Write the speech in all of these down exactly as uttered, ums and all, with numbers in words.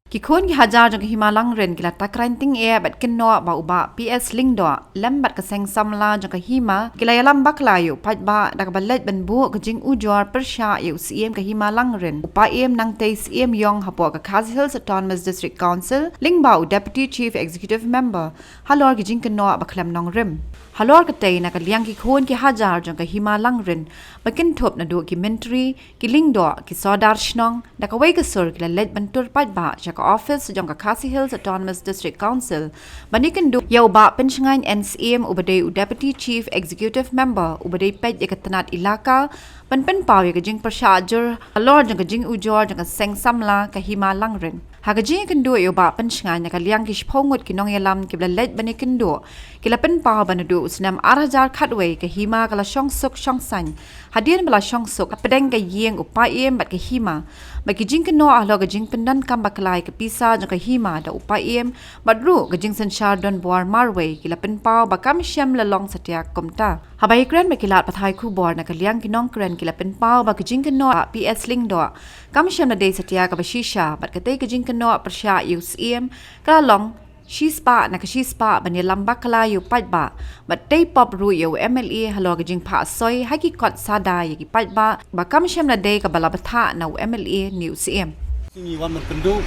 Ki khun ki hajar jong ka Hima Langrin ki la takren tyngeh bad kynnoh ba u Bah P S Lyngdoh lem bad ka seng samla jong ka Hima ki la ïalam bakla ïa u paidbah da kaba leit ban buh ka jingujor pyrshah ïa u Syiem ka Hima Langrin, u Paiem Nangtei Syiem Ïong hapoh ka Khasi Hills Autonomous District Council, lyngba u Deputy Chief Executive Member, halor ki jingkynnoh ba khlem nongrim. Halor katei, na ka liang ki khun ki hajar jong ka Hima Langrin ba kynthup naduh ki myntri, ki lyngdoh, ki sordar shnong, da kawei ka sur ki la leit ban tur paidbah sha ka office jong ka Khasi Hills Autonomous District Council ban ïakynduh ïa u Bah Pynshngaiñ N Syiem uba dei u Deputy Chief Executive Member uba dei peit ïa ka tnat ilaka, ban pynpaw ïa ka jingpyrshah jur halor jong ka jingujor jong ka seng samla ka Hima Langrin. Ha ka jingïakynduh ïa u Bah Pynshngaiñ, na ka liang ki shiphew ngut ki nongïalam kiba la leit ban ïakynduh ki la pynpaw ba naduh u snem ar hajar khatwei ka Hima ka la shong suk shong saiñ hadien ba la shong suk hapdeng ka ïing u Paiem bad ka Hima, bad ki jingkynnoh halor ka jingpyndonkam bakla ïa ka pisa jong ka Hima da u Paiem bad ruh ka jingsynshar donbor marwei ki la pynpaw ba kam shym la long satia kumta. Haba ïakren bad ki lad pathai khubor, na ka liang ki nongkren ki la pynpaw ba ka jingkynnoh u Bah P S Lyngdoh kam shym la dei satia kaba shisha, bad katei ka jingkynnoh pyrshah ïa u Syiem ka la long shispah na ka shispah ban ïalam bakla ïa u paidbah bad tei pop ruh ïa u M L A halor ka jingphah soi ha ki kot sada ïa ki paidbah ba kam shym la dei kaba la bthah na u M L A ne u Syiem. Ngi wan ban kynduh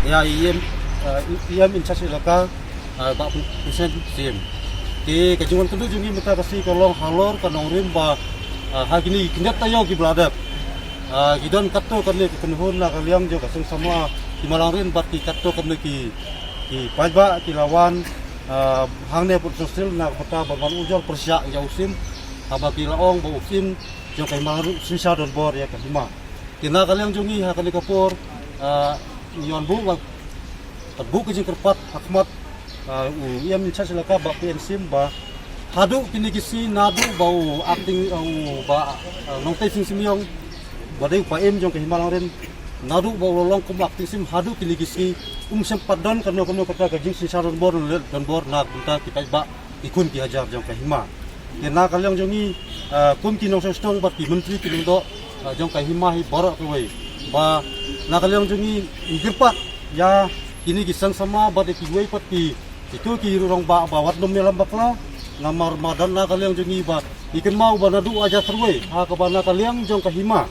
ïa i em, eh, i em in charge elaka, eh, Bah Pynshngaiñ Syiem. Te ka jingwan kynduh jong ngi mynta ka sngi ka long halor ka nongrim ba, eh, ha kine ki khyndiat taïew kiba la dep, eh, ki don katto katne ki kynhun na ka liang jong ka seng samla Hima Langrin bad ki katto katne ki, ki paidbah ki la wan, eh, hangne Port Singsteel na ka bynta ban wan ujor pyrshah ïa u Syiem, haba ki la ong ba u Syiem jong ka Hima Langrin u synshar donbor ïa ka Hima. Te na ka liang jong ngi ha kane ka por, ah, ngi wan buh, wan buh ka jingkyrpad ha khmat, ah, u em in charge elaka Bah P S Syiem ba haduh kine ki sngi naduh ba u acting, ah, u Bah, ah, Nangtei Syiem Ïong ba dei u Paiem jong ka Hima Langrin, naduh ba u la long kum acting Syiem haduh kine ki sngi um shym pat don kano kano kata ka jingsynshar donbor, donbor na ka bynta ki paidbah ki khun ki hajar jong ka Hima. Te na ka liang jong ngi, ah, kum ki nongshong shnong bad ki myntri ki lyngdoh, ah, jong ka Hima hi baroh kawei, ba na ka liang jong ngi ngi kyrpad ïa kine ki seng samla bad ïa kiwei pat ki, kito ki rangbah ba wat nym ïalam bakla. Namar ba don na ka liang jong ngi ba ngi kynmaw ba naduh ar hajar khatwei ha kaba na ka liang jong ka Hima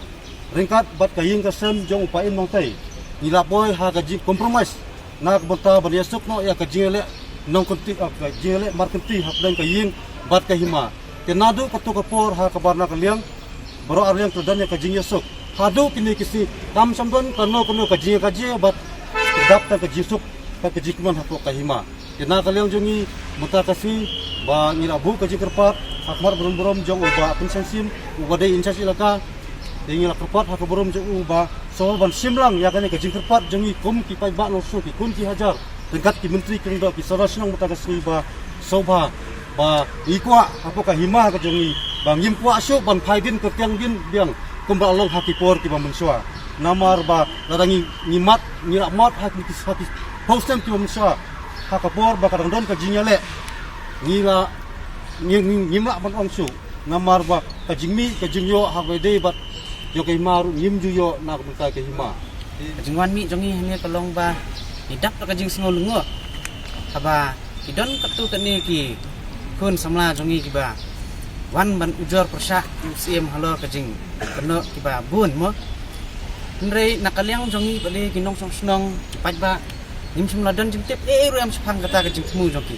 ryngkat bad ka ïing ka sem jong u Paiem Nangtei, ngi la poi ha ka jing compromise na ka bynta ban ïasuk noh ïa ka jingïaleh nongkynti, ah, ka jingïaleh markynti hapdeng ka ïing bad ka Hima. Te naduh kato ka por ha kaba na ka liang baroh ar liang ki la don ïa ka jingïasuk. Haduh kine ki sngi kam shym don kano kano ka jingïakajia bad ka dap tang ka jingsuk bad ka jingkmen hapoh ka Hima. Te na ka liang jong ngi mynta ka sngi ba ngi la buh ka jingkyrpad ha khmat burom burom jong u Bah Pynshngaiñ Syiem uba dei in charge elaka. Te ngi la kyrpad ha ka burom jong u ba sngewbha ban shim lang ïa kane ka jingkyrpad jong ngi kum ki paidbah Nongstoiñ, ki khun ki hajar, ryngkat ki myntri ki lyngdoh, ki sordar shnong mynta ka sngi ba sngewbha ba ngi kwah hapoh ka Hima ka jong ngi ba ngim kwah shuh ban phai dien kyrtiang dien biang kumba la long ha ki por kiba mynshuwa. Namar ba lada ngi, ngi mad, ngi la mad ha ki, ha ki phew snem kiba mynshuwa, ha ka por ba ka dang don ka jingïaleh, ngi la, ngi, ngi, ngim lah ban ong shuh. Namar ba ka jingmih ka jingïoh ha kaba ïadei bad jong ka Hima ruh ngim ju ïoh na ka bynta ka Hima. Ka jingwan mih jong ngi hangne ka long ba ngi dap da ka jingsngew lyngngoh haba ki don katto katne ki khun samla jong ngi kiba wan ban ujor pyrshah ïa u Syiem halor ka jingkynnoh kiba bun mo. Hynrei na ka liang jong ngi pat lei ki nongshong shnong, ki paidbah, ngim shym la don jingtip ei ei ruh em shaphang kata ka jingthmu jong ki.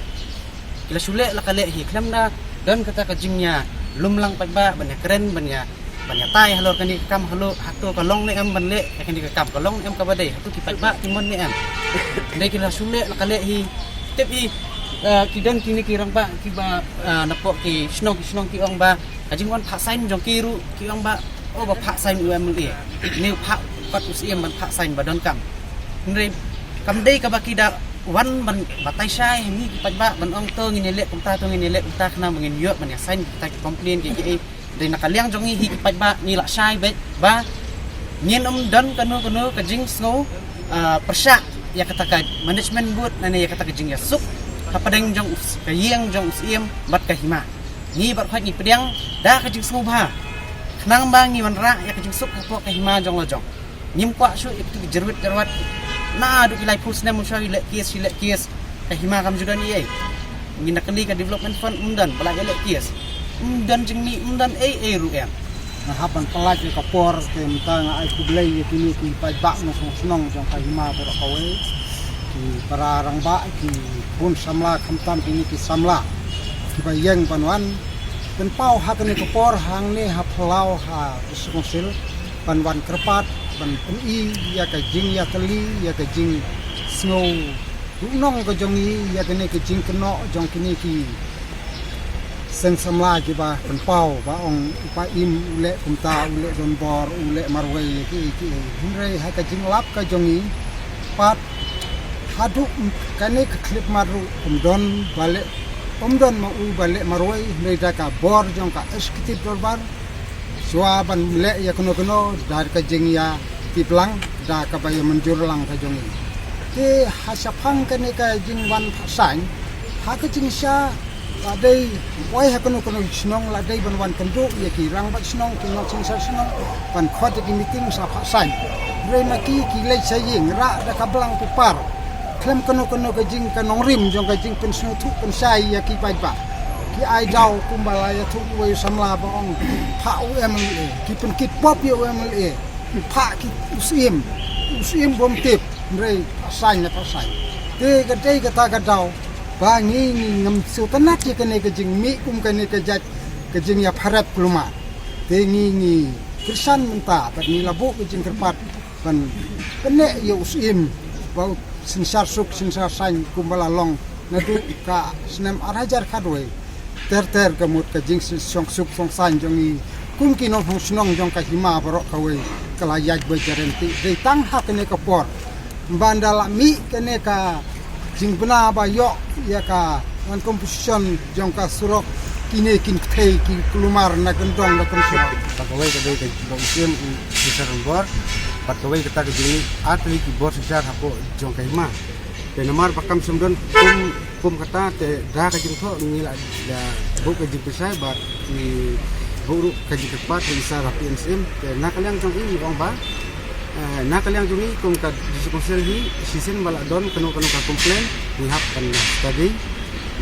Ki la shu leh la ka leh hi, khlem da don kata ka jingïalum lang paidbah ban ïakren, ban ïa, ban ïatai halor kane ka kam, halor hato ka long ne em ban leh ïa kane ka kam, ka long ne em kaba dei, hato ki paidbah ki mon ne em. Dei ki la shu leh la ka leh hi. Tip hi, eh, ki don kine ki rangbah kiba, eh, napoh ki shnong ki shnong ki ong ba ka jingwan phah sign jong ki ruh ki ong ba, oh, ba phah sign u M L A ne u phah, pat u Syiem ban phah sign ba donkam. Hynrei kam dei kaba ki da wan ban batai shai ha ngi ki paidbah ban ong to ngin ïaleh kumta, to ngin ïaleh kumta, khnang ba ngin ïoh ban ïa sign kita ki complain ki, ki, eh. Dei na ka liang jong ngi hi ki paidbah ngi la shai beit ba ngin ym don kano kano ka jingsngew, ah, pyrshah ïa kata ka management board lane ïa kata ka jingïasuk hapdeng jong u s-, ka ïing jong u Syiem bad ka Hima. Ngi baroh ngi pdiang da ka jingsngewbha khnang ba ngi wanrah ïa ka jingsuk hapoh ka Hima jong la jong. Ngim kwah shuh ïa kitu ki jyrwit jyrwat, Na du ki lai phew snem u sha i leh case, i leh case. Ka hima kam ju don ei ei. Ngi na kani ka development fund um don ba la i leh case. Um don jingmih, um don ei ei ruh em. Nga hap ban pyllait ïa ka por te mynta nga ai khublei ïa kine ki paidbah nongshong shnong jong ka hima baroh kawei. Ki para rangbah, ki bun samla, khamtam kine ki samla kiba ïeng ban wan pynpaw ha kane ka por hangne ha phyllaw ha District Council ban wan kyrpad ban pyni ïa ka jingïatylli, ïa ka jingsngew u nong ka jong ngi, ïa kane ka jingkynnoh jong kine ki seng samla kiba pynpaw ba ong u Paiem u leh kumta, u leh donbor, u leh marwei ïa ki, ki. Hynrei ha ka jinglap ka jong ngi pat haduh kane ka khyllipmat ruh um don ba leh, um don ma u ba leh marwei, hynrei da ka bor jong ka Executive Dorbar shuwa ban leh ïa kano kano da ka jingïatiplang da kaba ïa mynjur lang ka jong ngi. Te ha shaphang kane ka jingwan phah saiñ ha ka jingshisha, la dei wei ha kano kano shnong la dei ban wan kynduh ïa ki rangbah shnong, ki nongsynshar shnong, ban khot ïa ki meeting sha phah saiñ. Hynrei ma ki, ki leit sha ïing, rah da ka blang paper. Khlem kano kano ka jing, ka nongrim jong ka jingpynsngewthuh pynshai ïa ki paidbah. Ki ai daw kumba la ïathuh uwei u samla ba ong phah u MLA. Ki pynkit pop ïa u MLA. Phah ki u Syiem. U Syiem bym tip. Hynrei phah saiñ la phah saiñ. Te ka dei kata ka daw ba ngi, ngi ngam sngewtynnat ïa kane ka jingmih kum kane ka jait ka jingïapharep kulmar. Te ngi, ngi kyrshan mynta bad ngi la buh ka jingkyrpad ban pynneh ïa u Syiem ba u synshar suk synshar saiñ kumba la long naduh ka snem ar hajar khatwei. Ter ter ka mut ka jingsynshong suk shong saiñ jong ngi kum ki nongshong shnong jong ka hima baroh kawei ka la ïaid beit jaren. Te dei tang ha kane ka por ban da la mih kane ka jingbna ba ïoh ïa ka wan composition jong ka surok, kine kin kthei ki kulmar na kyndong na kynsuk. Bad kawei ka dei ka ba u Syiem u synshar bor. Bad kawei kata ka jingmih ar tylli ki bor synshar hapoh jong ka hima. Te namar ba kam shym don kum, kum kata te da ka jingthoh ngi la da buh ka jingpynshai bad ngi buh ruh ka jingkyrpad ngi sa ha P N C M. Te na ka liang jong i ong ba, eh, na ka liang jong i kum ka District Council hi shisien ba la don kano kano ka complain ngi hap ban study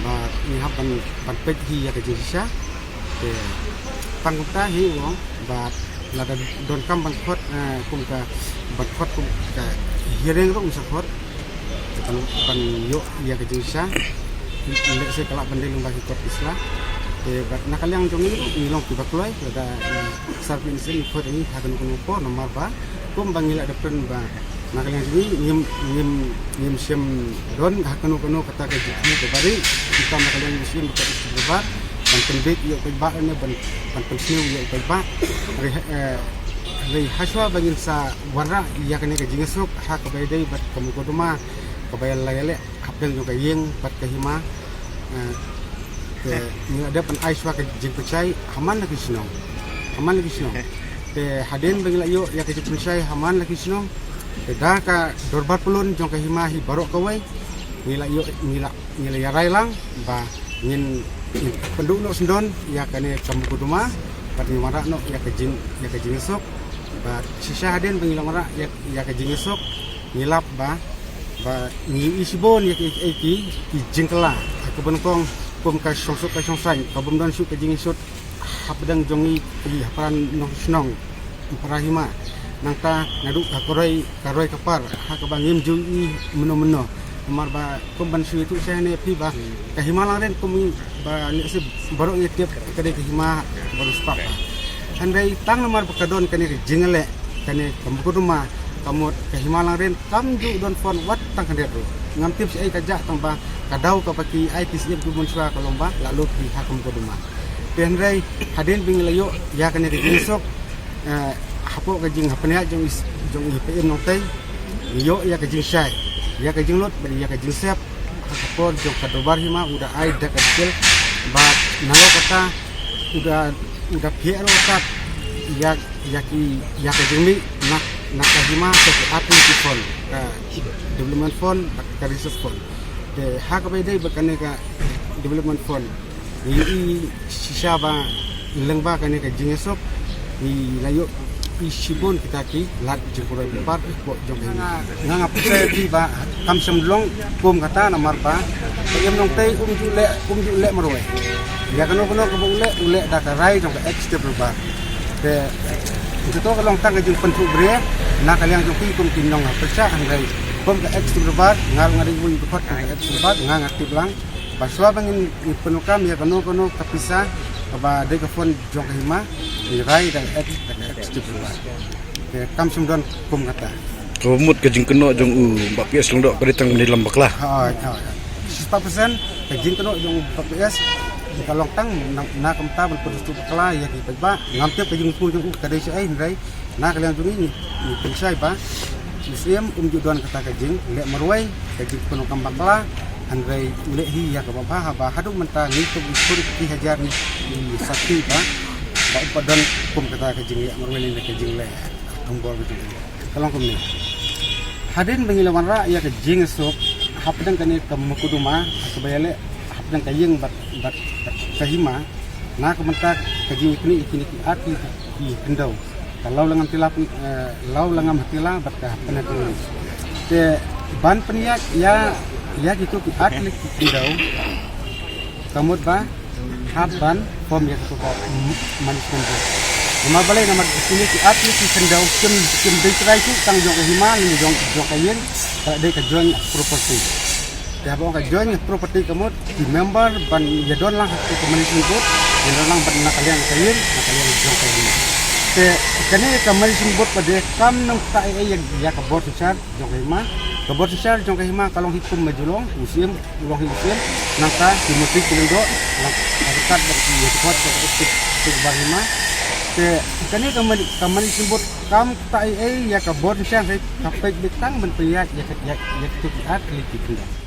bad ngi hap ban, ban peit hi ïa ka jingshisha. Te tang kumta hi u ong bad lada donkam ban khot, eh, kum ka ban khot kum ka hearing ruh ngi sa khot. Te ban, ban ïoh ïa ka jingshisha. Lehse ka lah ban dei lyngba ki court case la. Te bad na ka liang jong ngi ruh ngi long kiba kloi lada, eh, sar pynshai ngi khot ngi ha kano kano por namar ba kum ba ngi la dep kren ba na ka liang jong ngi ngim, ngim, ngim shym don ha kano kano kata ka jingkyrmen kaba ri. Kumta na ka liang jong ngi shim ka isi kaba ban pynbeit ïa u paidbah ne ban, ban pynsniew ïa u paidbah. Hynrei, eh, hynrei hashwa ba ngin sa wanrah ïa kane ka jingsuk ha kaba ïadei bad ka mukotduma kaba ïa la ïaleh hapdeng jong ka ïing bad ka hima. Eh, te ngi la dep ban ai shuwa ka jingpynshai ha man la ki shnong. Ha man la ki shnong. Te hadien ba ngi la ïoh ïa ka jingpynshai ha man la ki shnong, te da ka dorbar pyllun jong ka hima hi baroh kawei ngi la ïoh, ngi la, ngi la ïarai lang ba ngin, ngin pynduh noh syndon ïa kane ka mukotduma bad ngin wanrah noh ïa ka jing, ïa ka jingsuk. Bad shisha hadien ba ngi la wanrah ïa, ïa ka jingsuk ngi lap ba, ba ngi ïohi shibun ïa ki, ïa ki, ki jingkylla ha kaba nyngkong kum ka shongsuk ka shongsaiñ ka bym don shuh ka jingïasuk hapdeng jong ngi ki hapdeng nong shnong para hima. Nangta naduh ka roi, ka roi ka par ha kaba ngim ju ïohi mynno mynno. Namar ba kum ban shu ïathuh sha ne phi ba ka hima Langrin kum ba lehse baroh ngi tip ka dei ka hima baroh spah. Hynrei tang namar ba ka don kane ka jingleh kane ka mukotduma ka mut ka hima Langrin kam ju don phone wat tang khyndiat ruh. Ngam tip shaei ka jah tang ba ka daw kaba ki ai ki siem ki bun shuwa ka long ba la lut ki ha ka mukotduma. Te hynrei hadien ba ngi la ïoh ïa kane ka jingsuk, eh, hapoh ka jinghapniah jong i, jong i P M Nongtei, ngi ïoh ïa ka jingshai, ïa ka jinglut bad ïa ka jingsep ha ka por jong ka dorbar hima u da ai da ka detail bad nalor kata u da, u da phi ruh kat ïa, ïa ki, ïa ka jingmih na, na ka hima ka ki artist fund, ka development fund bad ka research fund. Te ha kaba ïadei bad kane ka development fund ngi ïohi shisha ba lyngba kane ka jingïasuk ngi la ïoh i shibun kita ki lad jingpynroi paidbah hapoh jong ka hima. Nga nga pyrshah ïa phi ba kam shym long kum kata namar ba ka Ïew Nongtei um ju leh, um ju leh marwei. Ïa kano kano kaba u leh, u leh da ka rai jong ka ex Tiprabar. Te kato ka long tang ka jingpynthut briew na ka liang jong ki kum ki nongpyrshah, hynrei kum ka ex Tiprabar, nga ruh nga dei uwei u dkhot ka ex Tiprabar, nga nga tip lang ba shuwa ba ngin pyndonkam ïa kano kano ka pisa kaba dei ka fund jong ka hima, ngi rai da ka ex, da ka ex Tiprabar. Te kam shym don kum kata. Kaba mut ka jingkynnoh jong u Bah P S Lyngdoh ka dei tang ban ïalam bakla. Hooid, hooid. Shispah percent ka jingkynnoh jong u Bah P S ka long tang na, na ka bynta ban pynduh bakla ïa ki paidbah. Ngam tip ka jingsngew jong u ka dei shaei, hynrei na ka liang jong ngi, ngi pynshai ba u Syiem um ju don kata ka jingleh marwei, ka jingpyndonkam bakla, hynrei u leh hi ïa kaba bha. Haba haduh mynta ngi kum ki hajar ngi, ngi sakhi ba ba um pat don kum kata ka jingleh marwei lane ka jingleh thngan bor ka jong u. Ka long kumne. Hadien ba ngi la wanrah ïa ka jingsuk hapdeng kane ka mukotduma kaba ïaleh hapdeng ka ïing bad, bad, bad ka hima, na ka bynta ka jingïaknieh ïa kine ki ar tylli ki khyndew, ka Lawlangam Tila, eh, Lawlangam Hatila bad ka Hapdeng Hatila. Te ban pynïaid ïa, ïa kito ki ar tylli ki khyndew, ka mut ba hap ban form ïa kato ka m-, management board. Namar balei? Namar kine ki ar tylli ki khyndew kim, kim dei trai shuh tang jong ka hima lane jong, jong ka ïing, ka dei ka joint property. Te haba ong ka joint property ka mut ki member ban ïadon lang ha ka management board, ïadon lang bad na ka liang ka ïing, na ka liang jong ka hima. Te kane ka management board pat de kam nang ktah ei ei ïa, ïa ka bor synshar jong ka hima. Ka bor synshar jong ka hima ka long hi kum ba ju long, u Syiem u long hi u Syiem, nangta ki mantri ki lyngdoh, nangta ka kat bad ki ïa ki hot ka executive bar hima. Te kane ka man-, ka management board kam ktah ei ei ïa ka bor synshar, hynrei ka peit beit tang ban pynïaid ïa ka, ïa, ïa kito ki ar tylli ki khyndew.